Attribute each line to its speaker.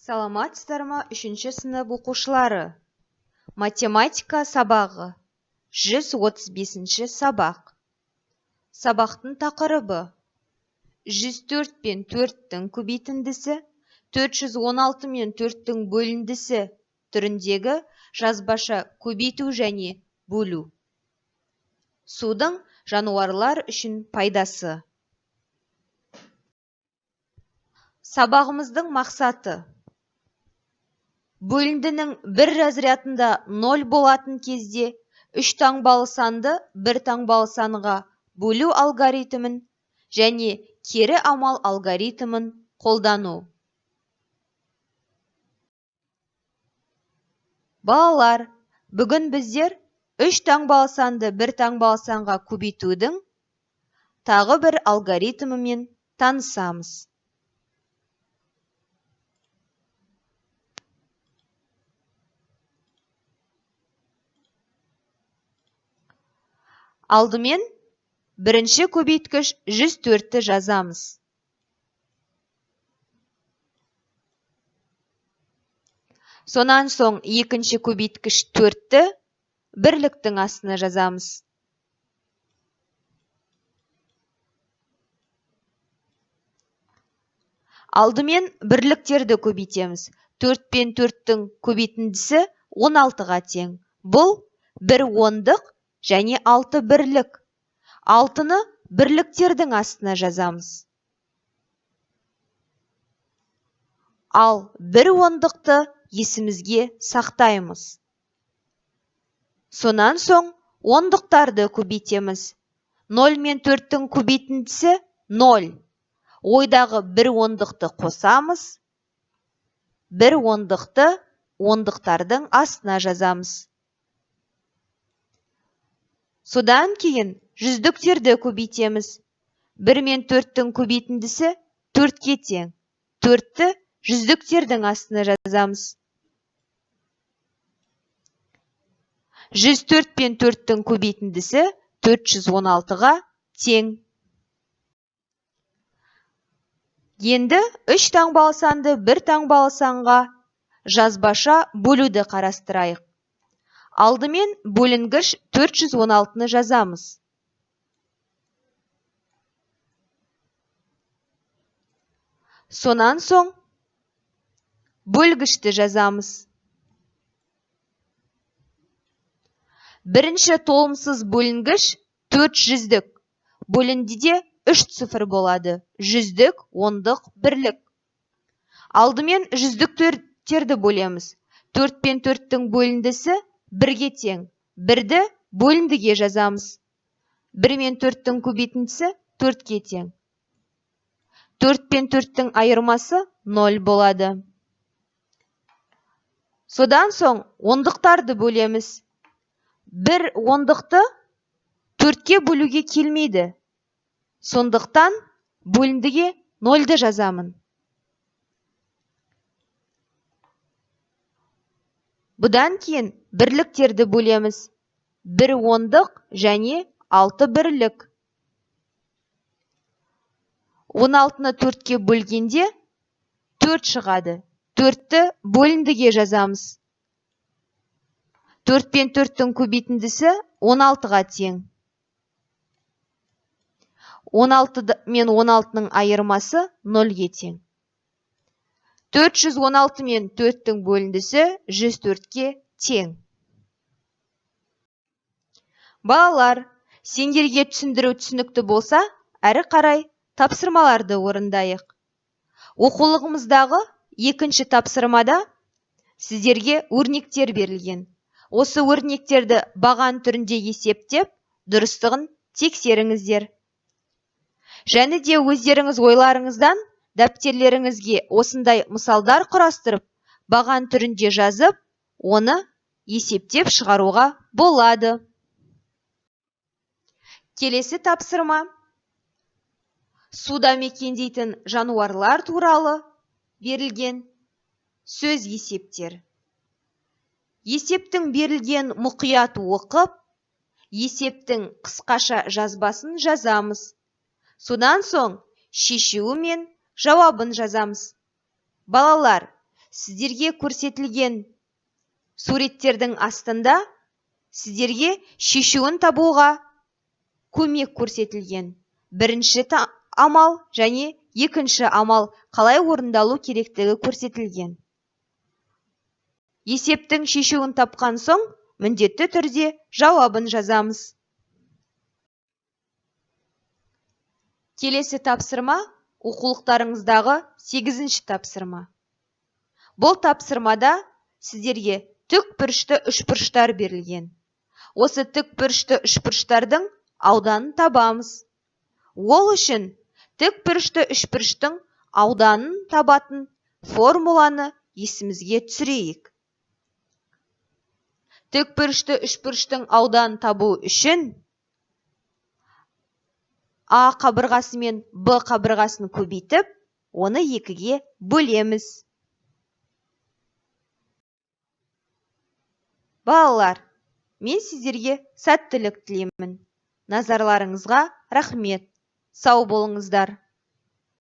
Speaker 1: Саламатсыздар ма, үшінші сынып оқушылары? Математика сабағы, 135-ші сабақ. Сабақтың тақырыбы: 104 пен 4-тің көбейтіндісі, 416 мен 4-тің бөліндісі түріндегі жазбаша көбейту және бөлу. Судың жануарлар үшін пайдасы. Сабағымыздың мақсаты: бөліндінің бір разрядында 0 болатын кезде үш таңбалы санды бір таңбалы санға бөлу алгоритмін және кері амал алгоритмін қолдану. Балалар, бүгін біздер үш таңбалы санды бір таңбалы санға көбейтудің тағы бір алгоритмімен танысамыз. Алдымен бірінші көбейткіш 104-ті жазамыз. Сонан соң екінші көбейткіш 4-ті бірліктің астына жазамыз. Алдымен бірліктерді көбейтеміз. 4 пен 4-тің көбейтіндісі 16-ға тең. Бұл бір ондық және 6 бірлік. 6-ны бірліктердің астына жазамыз. Ал бір ондықты есімізге сақтаймыз. Сонан соң ондықтарды көбейтеміз. 0 мен 4-тің көбейтіндісі 0. Ойдағы бір ондықты қосамыз. Бір ондықты ондықтардың астына жазамыз. Содан кейін жүздіктерді көбейтеміз. 1 мен 4-тің көбейтіндісі 4-ке тең. 4-ті жүздіктердің астына жазамыз. 104 пен 4-тің көбейтіндісі 416-ға тең. Енді үш таңбалы санды бір таңбалы санға жазбаша бөлуді қарастырайық. Алдымен бөлінгіш 416-ны жазамыз. Сонан соң бөлгішті жазамыз. Бірінші толымсыз бөлінгіш 4 жүздік. Бөліндіде 3 цифр болады. Жүздік, ондық, бірлік. Алдымен жүздіктерді бөлеміз. 4 пен 4-тің бөліндісі 1-ге тең. 1-ді бөліндіге жазамыз. 1 мен 4-тің көбейтіндісі 4-ке тең. 4 пен 4-тің айырмасы 0 болады. Содан соң ондықтарды бөлеміз. Бір ондықты 4-ке бөлуге келмейді. Сондықтан бөліндіге 0-ді жазамын. Бұдан кейін бірліктерді бөлеміз. 1 ондық және 6 бірлік. 16-ны 4-ке бөлгенде 4 шығады. 4-ті бөліндіге жазамыз. 4 пен 4-тің көбейтіндісі 16-ға тең. 16 мен 16-ның айырмасы 0-ге тең. 416 мен 4-тің бөліндісі 104-ке тең. Балалар, сендерге түсіндіру түсінікті болса, әрі қарай тапсырмаларды орындайық. Оқулығымыздағы екінші тапсырмада сіздерге өрнектер берілген. Осы өрнектерді баған түрінде есептеп, дұрыстығын тексеріңіздер. Және де өздеріңіз ойларыңыздан дәптерлеріңізге осындай мысалдар құрастырып, баған түрінде жазып, оны есептеп шығаруға болады. Келесі тапсырма. Суда мекендейтін жануарлар туралы берілген сөз есептер. Есептің берілген мұқият оқып, есептің қысқаша жазбасын жазамыз. Содан соң шешуі мен жауабын жазамыз. Балалар, Сіздерге көрсетілген суреттердің астында сіздерге шешуін табуға көмек көрсетілген. Бірінші амал және екінші амал қалай орындалу керектігі көрсетілген. Есептің шешуін тапқан соң, міндетті түрде жауабын жазамыз. Келесі тапсырма оқулықтарыңыздағы 8-ші тапсырма. Бұл тапсырмада сіздерге тікбұрышты үшбұрыштар берілген. Осы тікбұрышты үшбұрыштардың ауданын табамыз. Ол үшін тікбұрышты үшбұрыштың ауданын табатын формуланы есімізге түсірейік. Тікбұрышты үшбұрыштың ауданын табу үшін А қабырғасы мен Б қабырғасын көбейтіп, оны 2-ге бөлеміз. Балалар, мен сіздерге сәттілік тілеймін. Назарларыңызға рахмет. Сау болыңыздар.